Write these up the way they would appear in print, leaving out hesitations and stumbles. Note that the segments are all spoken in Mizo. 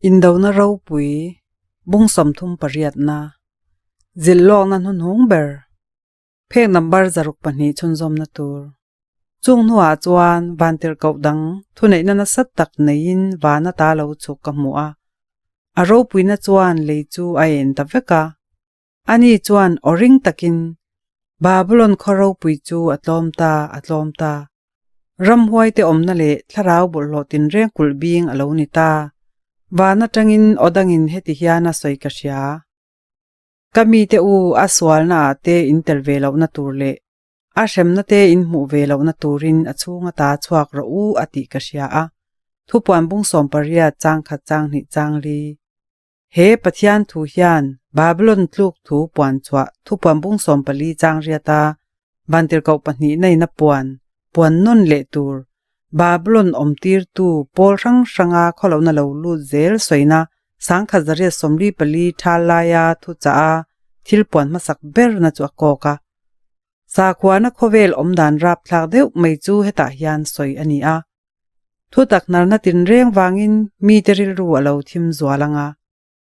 Indona ropui bung 38na zilh lawkna hnuhnung ber phek number 62 chhunzawmna tur. Chung hnuah chuan vantirhkoh dang thuneihna nasa tak neiin van ata lo chhuk ka hmu a, a ropuina chuan lei chu a en ta vek a. Ani chuan aw ring takin, Babulon khaw ropui chu a tlawm ta, a tlawm ta. Ramhuaite awmna leh thlarau bawlhhlawh tinreng kulh bing a lo ni ta. Van atangin aw dangin heti hian a sawi ka hria. Ka mite u a sualna ah te in tel ve lohna tur leh a hremna te in hmuh ve lohna turin a chhung ata chhuak rawh u a tih ka hria a. Thupuan bung 18 chang khat chang hnih chang li. He Pathian thu hian Babylon tluk thu puan chhuah thupuan bung 14 chang riata vantirhkoh pahnih neina puan, puan nawn leh tur, Babylon awmtirtu pawl hrang hranga khawlohna lo lut zel sawina 1144 thal laia thuchah a thil puan hmasak berna chu a kawk a. Sakhuana khawvel awmdan rapthlak deuh mai chu hetah hian sawi a ni a. Thutak hnarna tinreng vangin mite rilru a lo thim zual ang a,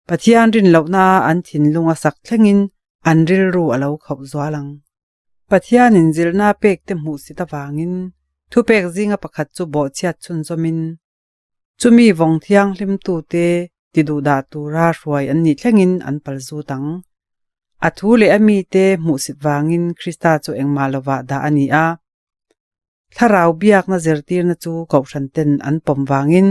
Pathian rin lohna an thinlung a sak thlengin an rilru a lo khauh zual ang. Pathianin zilhna pek te hmuh sit avangin thupek zinga pakhat chu bawhchhiat chhunzawmin chumi vawng thianghlimtute ti duhdah tura hruai an nih thlengin an pal zut ang. A thu leh a mite hmuhsit vangin Krista chu engmah lovah dah a ni a. Thlarau biakna zirtirna chu kohhran ten an pawm vangin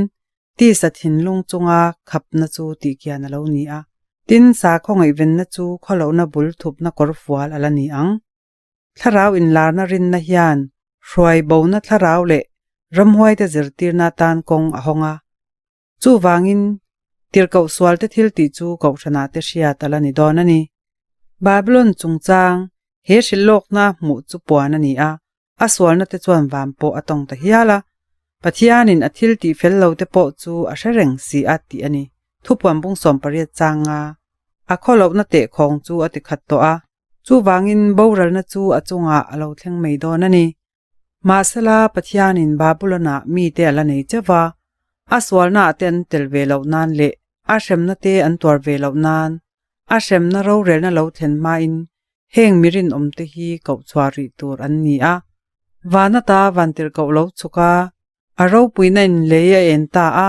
tisa thinlung chunga khapna chu tihkian a lo ni a. Tin, sakhaw ngaihvenna chu khawlohna bul thupna kawr fual a la ni ang. Thlarau inlarna rinna hian hruai bona thlarau leh ramhuaite zirtirna atan kawng a hawng a. Chuvangin, tirhkoh sualte thil tih chu kohhranah te hriat a la ni dawn a ni. Babylon chungchang he hrilh lawkna hmuh chu puan a ni a, a sualna te chuan van pawh a tawng ta hial a. Pathianin a thil tih fel lo te pawh chu a hre reng si a tih a ni. Thupuan bung 18 changa a khawlohna tehkhawng chu a ti khat tawh a, chuvangin boralna chu a chungah a lo thleng mai dawn a ni. Mahsela, Pathianin Babulon-ah mite a la nei cheuh va, a sualnaah te an tel ve loh nan leh a hremna te an tuar ve loh nan, a hremna rorelna lo thlen hmain heng mi rinawmte hi koh chhuah rih tur an ni a. Van ata vantirhkoh lo chhuk a, a ropuina in lei a en ta a,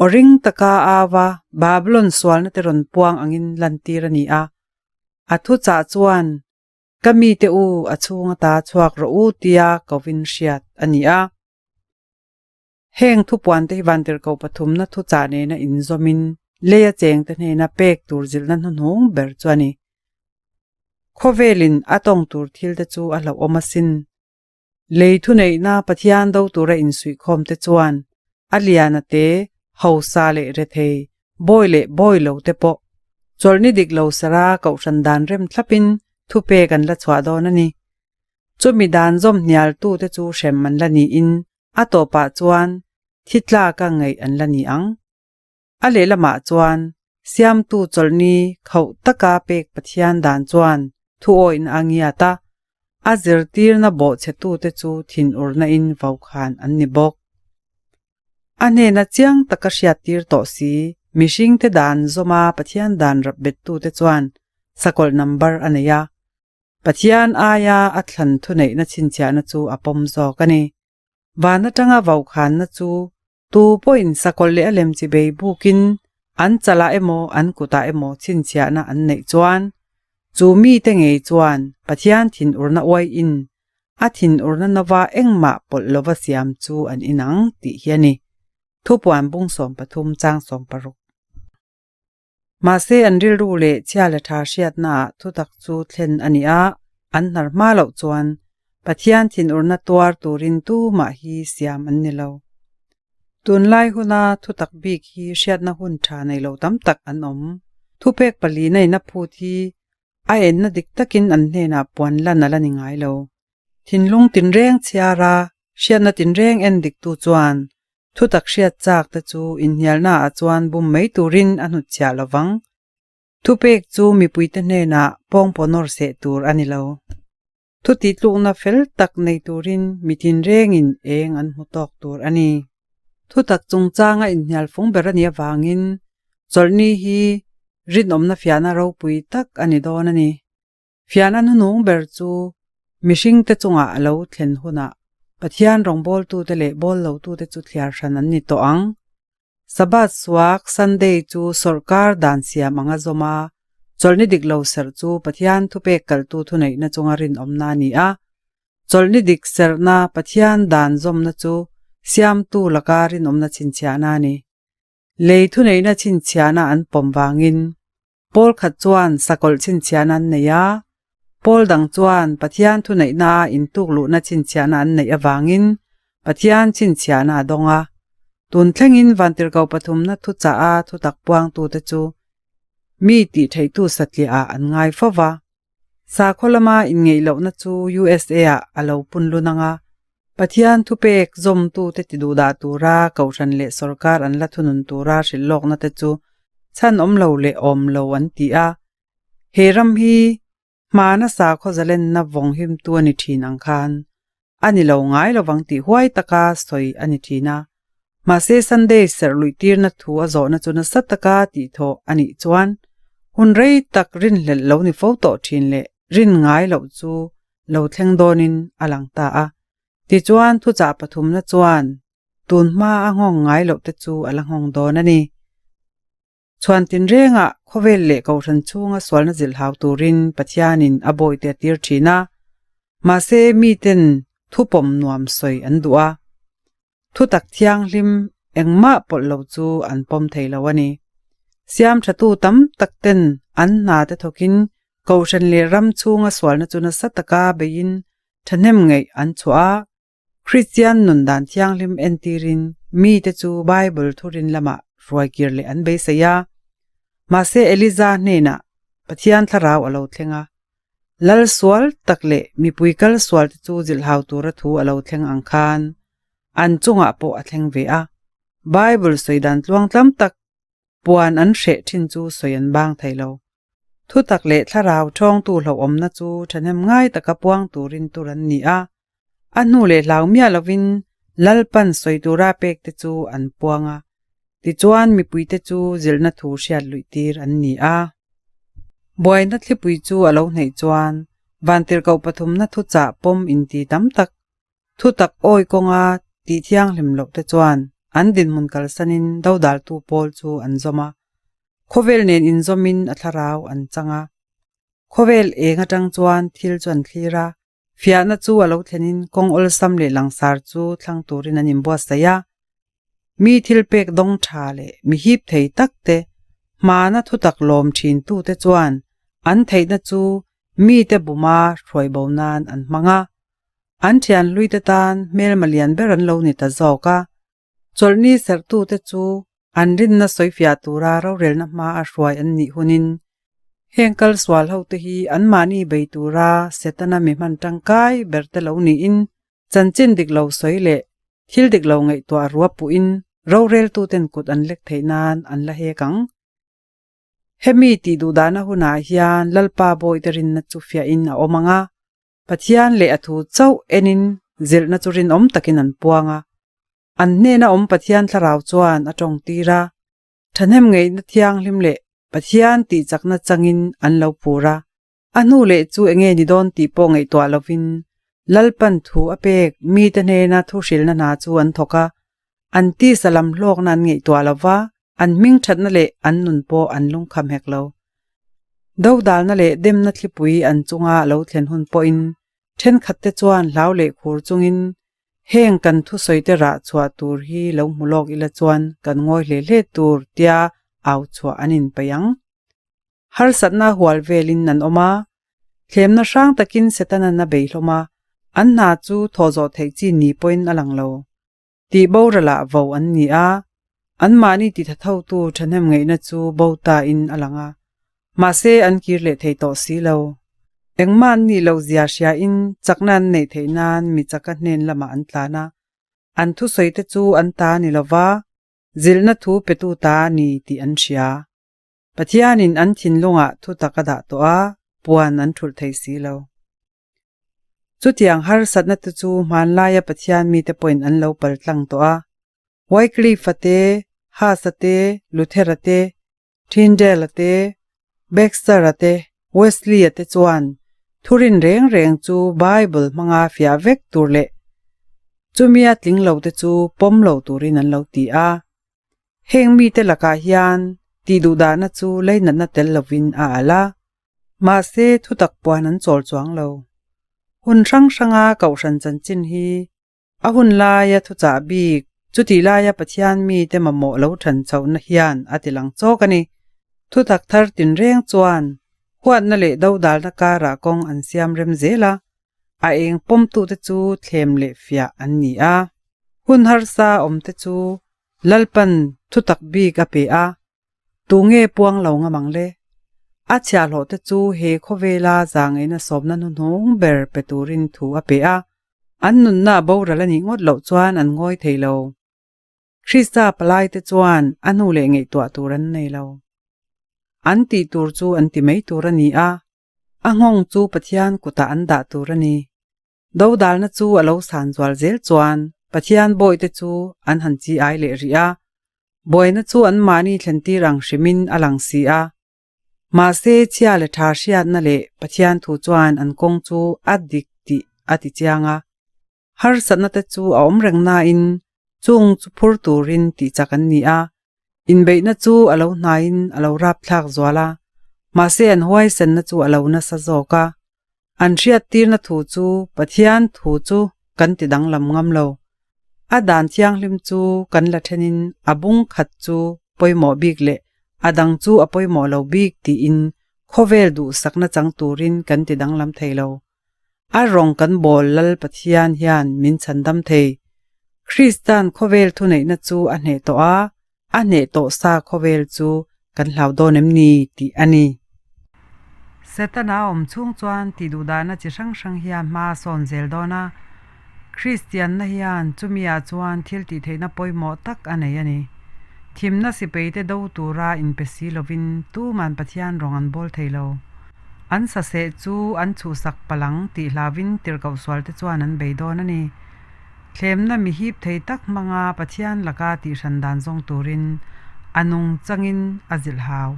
aw ring taka au va Babulon sualna te rawn puang angin lantir a ni a. A thuchah chuan Ka mite u, a chhung ata chhuak rawh u tia kovin hriat a ni a. Heng thupuante hi vantirhkoh pathumna thuchah nena inzawmin leia chengte hnena pek tur zilhna hnuhnung ber chu a ni. Khawvelin a tawng tur thilte chu a hlauhawm asin. Lei thuneihna Pathian do tura insuihkhawmte chuan a liana te, hausa leh rethei, bawi leh bawi lo te pawh chawlhni dik lo sara kohhran dan rem thlapin thupek an la chhuah dawn a ni. Chumi dan zawm hnialtute chu hrem an la niin a tawpah chuan thi tlaka ngaih an la ni ang. A lehlamah chuan Siamtu chawlhni khauh taka pek Pathian dan chuan thuawihna a ngiat a, a zirtirna bawhchhetute chu thinurna in vokhan an ni bawk. A hnena chiang taka hriattir tawh si, mihringte dan zawma Pathian dan rapbettute chuan sakawlh number a nei a, Pathian aia a thlan thuneihna chhinchhiahna chu a pawm zawk a ni. Van atanga vokhanna chu Tu pawhin sakawlh leh a lem chi bei bukin an chalah emaw an kutah emaw chhinchhiahna an neih chuan chu mite ngei chuan Pathian thinurna uaiin a thinurna nova engmah pawlh lova siam chu an inang tih hi a ni. Thupuan bung 13 chang 16. Mahse an rilru leh chhia leh tha hriatnaah thutak chu thlen a ni a, an hnar hma loh chuan Pathian thinurna tuar turin tumah hi siam an ni lo. Tunlai huna thutak bik hi hriatna hun tha nei lo tam tak an awm. Thupek pali neihna phut hi a enna dik takin an hnenah puan lan a la ni ngai lo. Thinlung tinreng chhiara hriatna tinreng en diktu chuan Thutak hriat chak te chu inhnialna ah chuan bum mai turin a hnutchhiah lo vang. Thupek chu mipuite hnenah pawngpaw nawr seh tur a ni lo. Thu tihtlukna fel tak nei turin mi tinrengin eng an hmu tawk tur a ni. Thutak chungchanga inhnial fung ber a nih avangin. Chawlhni hi rinawmna fiahna ropui tak a ni dawn a ni. Fiahna hnuhnung ber chu mihringte chungah a lo thlen hunah Pathian rawngbawltute leh bawl lotute chu thliar hran an ni tawh ang. Sabbath suak, Sunday, chu sawrkar dan siam anga zawm a, chawlhni dik lo serh chu Pathian thupek kaltu thuneihna chunga rinawmna a ni a. Chawlhni dik serhna Pathian dan zawmna chu siamtu laka rinawmna chhinchhiahna a ni. Lei thuneihna chhinchhiahna an pawm vangin Pawl khat chuan sakawlh chhinchhiahna an nei a, pawl dang chuan Pathian thuneihna a intuk luhna chhinchhiahna an neih avangin Pathian chhinchhiahna a dawng a. Tun thlengin Vantirhkoh pathumna thuchah a thutak puangtute chu mi tih theihtu satliah ah an ngai fo va. Sakhaw lama inngeih lohna chu USA ah a lo pun lun ang a, Pathian thupek zawmtute ti duhdah tura kohhran leh sorkar an la thunun tura hrilh lawkna te chu chhan awm lo leh awm lo an ti a. He ram hi hmana sakhaw zalenna vawng himtu a ni thin ang khan a ni lo ngai lovang tih huai taka sawi a ni thin a. Mahse Sunday serh luih tirna thu a zawhna chu nasa taka tihthawh a nih chuan hun rei tak rinhlelh lo ni fo tawh thin leh rin ngai loh chu lo thleng dawnin a lang ta a. Tichuan thuchah pathumna chuan tun hma a nghawng ngai loh te chu a la nghawng dawn a ni. Chhuan tinrengah khawvel leh kohhran chhunga sualna zilh hau turin Pathianin a bawihte a tir thin a, mahse miten thupawm nuam sawi an duh a, thutak thianghlim engmah pawlh lo chu an pawm thei lo a ni. Siam thatu tam tak ten an hna te thawkin kohhran leh ram chhunga sualna chu nasa taka beiin thahnem ngeih an chhuah a, Kristian nun dan thianghlim entirin mite chu Bible thurin lamah hruaikir leh an beisei a. Mahse Eliza hnenah Pathian thlarau a lo thleng a. Lal sual tak leh mipui kal sualte chu zilhhau tura thu a lo thleng ang khan an chungah pawh a thleng ve a. Bible sawi dan tluang tlam tak puan an hreh thin chu sawi an bang thei lo. Thutak leh thlarau ṭhawngtu hlauhawmna chu ṭhahnem ngai taka puang turin tur an ni a, a hnu leh hlau miah lovin Lalpan sawi tura pekte chu an puang a, tichuan mipuite chu zilhna thu hriat luihtir an ni a. Buaina thlipui chu a lo hneih chuan Vantirhkoh pathumna thuchah pawm inti tam tak Thutak awi kawnga tih thianghlim loh te chuan an dinhmun kalsanin dodaltu pawl chu an zawm a, khawvel nen inzawmin a thlarau an chang a. Khawvel eng atang chuan thil chu an thlir a, fiahna chu a lo thlenin kawng awlsam leh langsar chu thlang turin an inbuatsaih a. Mi thil pek dawng tha leh mi hip thei tak te, hmana thutak lawm thin tute chuan an theihna chu mite buma hruai bo nan an hmang a. An thian hluite tan hmelma lian ber an lo ni ta zawk a, chawlhni serhtute chu an rinna sawifiah tura rorelna hma a hruai an nih hunin heng kal sual hote hi anmahni bei tura Setana mi hman tangkai berte lo niin chanchin dik lo sawi leh thil dik lo ngaihtuah rua puhin roreltuten kut an lek theih nan an la hek ang. Hemi tih duhdahna hunah hian Lalpa bawihte rinna chu fiahin a awm ang a, Pathian leh a thu chauh enin zilhna chu rinawm takin an puang a. An hnena awm Pathian thlarau chuan a tawngtir a, thahnem ngeihna thianghlim leh Pathian tihchakna changin an lo phur a. A hnu leh chu enge ni dawn tih pawh ngaihtuah lovin Lalpan thu a pek mite hnena thuhrilna hna chu an thawk a, an tisa lam hlawkna an ngaihtuah lo va, an hmingthatna leh an nun pawh an lungkham hek lo. Dodalna leh demna thlipui an chunga lo thlen hun pawhin thenkhatte chuan hlau leh khur chungin heng kan thusawite rah chhuah tur hi lo hmu lawk ila chuan kan ngawi hle hle tur tia au chhuah an inpeih ang. Harsatna hual velin an awm a, thlemna hrang takin Setana'n a bei hlawm a, an hna chu thawh zawh theih chi ni pawhin a lang lo. Tih boralah vo an ni a, anmahni ti thathotu thahnem ngaihna chu bo tain a lang a, mahse an kir leh thei tawh si lo. Engmah an nih loh zia hriain chakna an neih theih nan mi chaka hnen lamah an tlan a, an thusawi te chu an ta ni lova, zilhna thu petu ta a ni tih an hria. Pathianin an thinlungah thutak a dah tawh a, puan an thulh thei si lo. Chutiang harsatna te chu hmanlaia Pathian mite pawhin an lo pal tlang tawh a. Wycliffe-a te, Huss-a te, Luther-a te. Tyndale-a te, Baxter-a te, Wesley-a te chuan thurin reng reng chu Bible hmanga fiah vek tur leh chumia tling lo te chu pawm lo turin an lo ti a. Heng mite lakah hian tihduhdahna chu leinatna tel lovin a alh a. Mahse, thutak puan an chawl chuang lo. Hun hrang hranga kohhran chanchin hi a hun laia thuchah bik, chutih laia Pathian mite mamawh lo than chhohna hian a ti lang chawk a ni. Thutak thar tinreng chuan huatna leh dodalna karah kawng an siam rem zel a, a eng pawmtute chu thlem leh fiah an ni a. Hun harsa awmte chu Lalpan thutak bik a pe a, Tunge puang lo ngam ang le? A chhiahhlawh te chu he khawvela zangeina sawmna hnuhnung ber pe turin thu a pe a, an nunna a boral a nih ngawt loh chuan an ngawi thei lo. Krista palai te chuan a hnu leh ngaihtuah tur an nei lo. An tih tur chu an ti mai tur a ni a, a nghawng chu Pathian kutah an dah tur a ni. Dodalna chu a lo san zual zel chuan Pathian bawihte chu an han chi ai leh rih a, buaina chu anmahni thlentir ang hrimin a lang si a. Mahse, chhia leh tha hriatna leh Pathian thu chuan an kawng chu a dik tih a ti chiang a. Harsatna te chu a awm reng nain chung chu phur turin tih chak an ni a, inbeihna chu a lo hnaiin a lo rapthlak zual a, mahse an huaisenna chu a lo nasa zawk a. An hriattirna thu chu Pathian thu chu kan ti danglam ngam lo. A dan thianghlim chu kan la thenin a bung khat chu pawimawh bik leh a dang chu a pawimawh lo bik tiin khawvel duhsakna chang turin kan ti danglam thei lo. A rawng kan bawl Lal Pathian hian min chhandam thei. Kristan khawvel thuneihna chu a hneh tawh a, a hneh tawh sa khawvel chu kan hlau dawn em ni tih a ni. Setana awm chhung chuan tih duhdahna chi hrang hrang hian hma a sawn zel dawn a, Kristianna hian chumiah chuan thil tih theihna pawimawh tak a nei a ni. Thimna sipeite do tura inpe si lovin tuman Pathian rawng an bawl thei lo. An saseh chu an chhuhsak palang tih hlauvin tirhkoh sualte chuan an bei dawn a ni. Thlemna mi hip thei tak hmanga Pathian laka tihhran dan zawng turin a nung changin a zilh hau.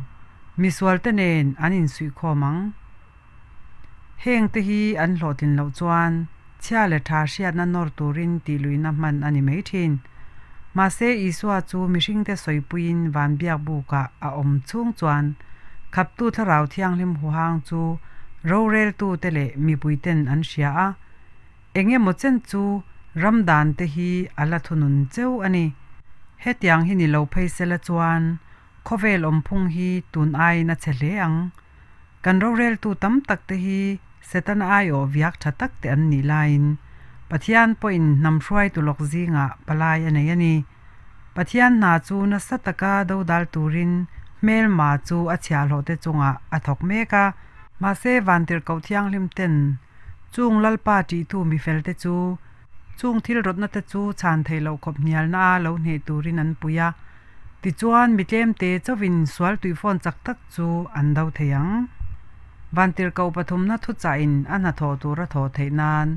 Misualte nen an insuihkhawm ang. Hengte hi an hlawhtlin loh chuan chhia leh tha hriatna nawr turin tihluihna hman a ni mai thin. Mahse Isua chu mihringte sawipuiin van biak bukah a awm chhung chuan khaptu thlarau thianghlim huhang chu roreltute leh mipuiten an hria a. Eng emaw chen chu ram dan te hi a la thunun cheu a ni. Hetiang hi ni lo phei sela chuan khawvel awmphung hi tun aiin a chhe hle ang. Kan roreltu tam tak te hi Setana aiawh viak tha tak te an nih laiin Pathian pawhin hnam hruaitu lawk zingah palai a nei a ni. Pathian hna chu nasa taka dodal turin hmelma chu a chhiahhlawh te chungah a thawk mek a. Mahse Vantirhkoh Thianghlim ten Chung Lalpa ṭihtu mifelte chu chung thil rawtnate chu chhan theih loh khawp hnialna a lo hneh turin an pui a, tichuan mi tlemte chauhin sual tuihfawn chak tak chu an do thei ang. Vantirhkoh pathumna thuchahin a hnathawh tur a thawh theih nan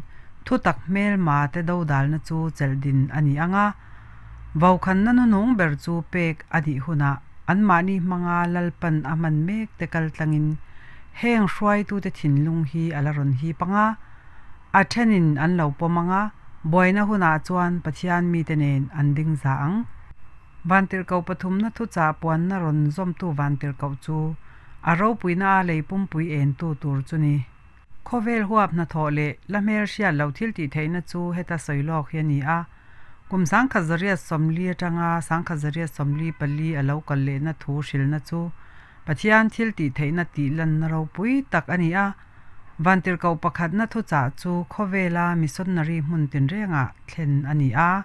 thutak hmelma te dodalna chu chelh din a ni ang a, vokhanna hnuhnung ber chu pek a nih hunah anmahni hmanga Lalpan a hman mek te kaltlangin Heng hruaitute thinlung hi a la rawn hip ang a, a thenin an lo pawm ang a, buaina hunah chuan Pathian mite nen an ding za ang. Vantirhkoh pathumna thuchah puanna rawn zawmtu vantirhkoh chu a ropuina a lei pumpui entu tur chu ni. Khawvel huap hnathawh leh la hmel hriat loh thil tih theihna chu heta sawi lawk hi a ni a. Kum 1940 atanga 1944 a lo kal lehna thu hrilhna chu Pathian thil tih theihna tih lanna ropui tak a ni a, Vantirhkoh pakhatna thuchah chu khawvela missionary hmun tinrengah thlen a ni a.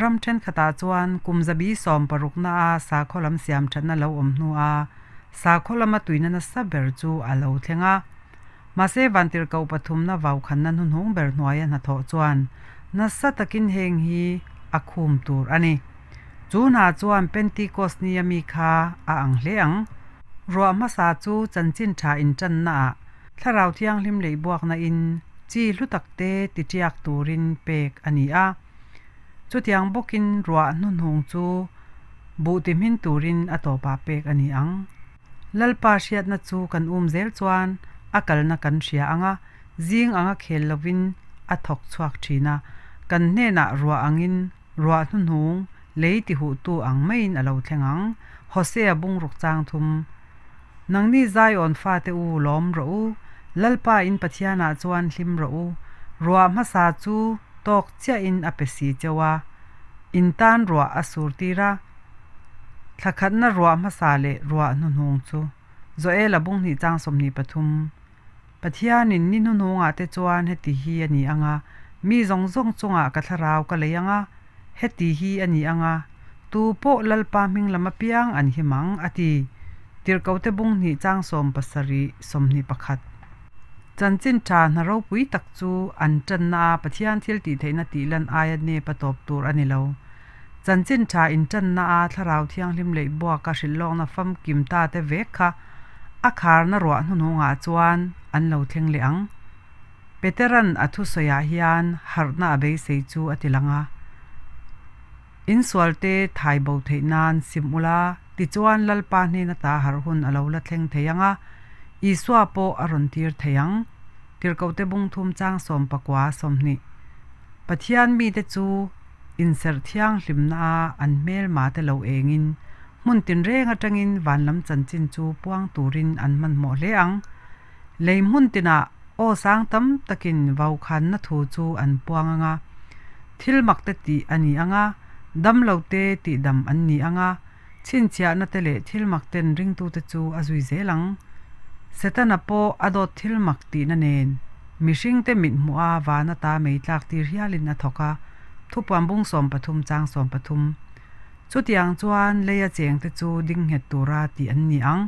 Ram thenkhatah chuan kum zabi sawm parukna a sakhaw lam siam thatna lo awm hnua sakhaw lama tuina nasa ber chu a lo thleng a. Mahse Vantirhkoh pathumna vaukhanna hnuhnung ber hnuaia hnathawh chuan nasa takin heng hi a khum tur a ni. Chu hna chuan Pentikos nia mi kha a ang hle ang. Ruah hmasa chu chanchin tha intannaah Thlarau Thianghlim leihbuakna in chi hlu takte tiṭiak turin pek a ni a. Chutiang bawkin ruah hnuhnung chu. Buh ti hmin turin a tawpah pek a ni ang. Lalpa hriatna chu kan um zel chuan a kalna kan hria ang a, zing anga khel lovin a thawk chhuak thin a, kan hnenah ruah angin ruah hnuhnung lei tihuhtu ang maiin a lo thleng ang. Hosea bungruk chang thum. Nangni Zion fate u lawm rawh u, Lalpa in Pathianah chuan hlim rawh u, ruah hmasa chu tawk chiahin a pe si cheu a, in tan ruah a sur tir a, thla khatna ruah hmasa leh ruah hnuhnung chu Joela bunghnih chang 23. Pathianin ni hnuhnungah te chuan heti hi a ni ang a, mi zawng zawng chungah ka thlarau ka lei ang a, heti hi a ni ang a, tu pawh Lalpa hming lam apiang an him ang, a ti. Tirhkohte bunghnih chang 70 21. Chanchin tha hna ropui tak chu an tanna a Pathian thil tih theihna tih lan aia nep a tawp tur a ni lo. Chanchin tha intanna a Thlarau Thianghlim leih buaka hrilhlawkna famkim ta te vek kha a kharna ruah hnuhnungah chuan an lo thleng leh ang. Peteran a thusawiah hian harhna a beisei chu a ti lang a. Insual te thai bo theih nan sim ula, tichuan Lalpa hnena ta harh hun a lo la thleng thei ang a, Isua pawh a rawn tir thei ang. Tirhkohte bungthum chang 19 20. Pathian mite chu inserh thianghlimna a an hmelma te lo engin hmun tinreng atangin vanlam chanchin chu puang turin an hmanhmawh hle ang. Lei hmun tinah aw sang tam takin vaukhanna thu chu an puang ang a, thil mak te tih a ni ang a, damlo te tihdam an ni ang a, chhinchhiahna te leh thil mak ten ringtute chu a zui zel ang. Setana pawh a dawt thil mak tihna nen mihringte mithmuh a van ata mei tlak tir hialin a thawk a, thupuan bung 13 chang 13. Chutiang chuan leia chengte chu ding nghet tura tih an ni ang.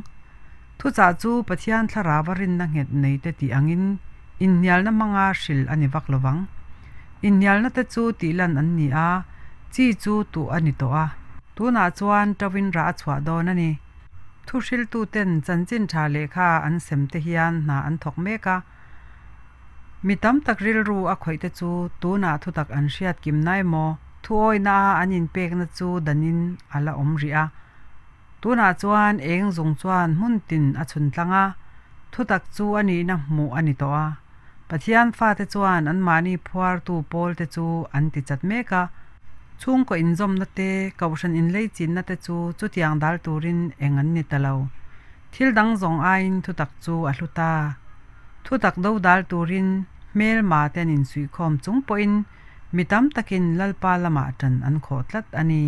Thuchah chu Pathian thlarau a rinna nghet nei te tih angin inhnialna hmanga hrilh a ni vak lo vang. Inhnialna te chu tihlan an ni a, chi chu tuh a ni tawh a. Tunah chuan ṭauin rah a chhuah dawn a ni. Thuhriltuten chanchin ṭha lehkha an sem te hian hna an thawk mek a. Mi tam tak rilru a khawih te chu tunah thutak an hriat kim na emaw, thuawihna a an inpekna chu danin a la awm rih a. Tunah chuan eng zung chuan hmun tin a chhun tlang a, thutak chu a nihna hmuh a ni tawh a. Pathian fate chuan anmahni phuartu pawlte chu an ti chat mek a. Chhungkaw inzawmna te, kohhran inleichinna te chu chutiang dal turin eng an ni ta lo. Thil dang zawng aiin thutak chu a hlu ta. Thutak do dal turin hmelma te an insuihkhawm chung pawhin mi tam takin Lalpa lamah ṭan an khawh tlat a ni.